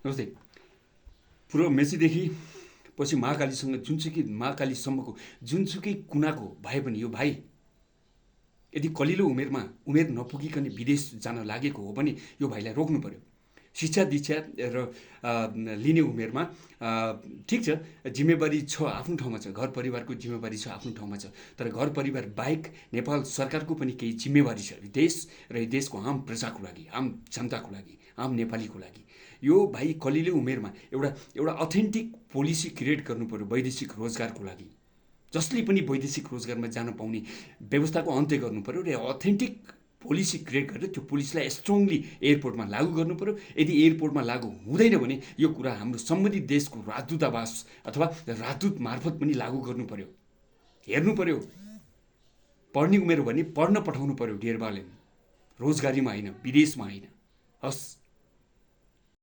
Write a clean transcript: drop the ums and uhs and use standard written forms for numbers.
नमस्ते। पूर्व मेचीदेखि पछि महाकालीसँग जुनसुकै महाकालीसम्मको जुनसुकै कुनाको भए पनि यो भाइ यदि कलिलो उमेर नपुगिकन विदेश जान लागेको हो भने यो भाइलाई रोक्नु पर्यो। शिक्षा दीक्षा र लिने उमेरमा ठिक छ, जिम्मेवारी छ, आफ्नो ठाउँमा छ, घर परिवारको जिम्मेवारी छ, आफ्नो ठाउँमा छ। तर घर परिवार बाहेक नेपाल सरकारको पनि केही जिम्मेवारी छ देश र यो देशको आम प्रजाको लागि, आम जनताको लागि, आम नेपालीको लागि। यो भाइ कलिलो उमेरमा एउटा अथेन्टिक पोलिसी क्रिएट गर्नु पर्यो वैदेशिक रोजगारको लागि। जसले पनि वैदेशिक रोजगारमा जान पाउने व्यवस्थाको अन्त्य गर्नु पर्यो र अथेन्टिक पोलिसी क्रिएट गरेर त्यो पोलिसीलाई स्ट्रङली एयरपोर्टमा लागू गर्नु पर्यो। यदि एयरपोर्टमा लागू हुँदैन भने यो कुरा हाम्रो सम्बन्धित देशको राजदूतावास अथवा राजदूत मार्फत पनि लागू गर्नु पर्यो। हेर्नु पर्यो, पढ्ने उमेर हो भने पढ्न पठाउनु पर्यो डियर बालेन, रोजगारीमा होइन, विदेशमा होइन। हस्।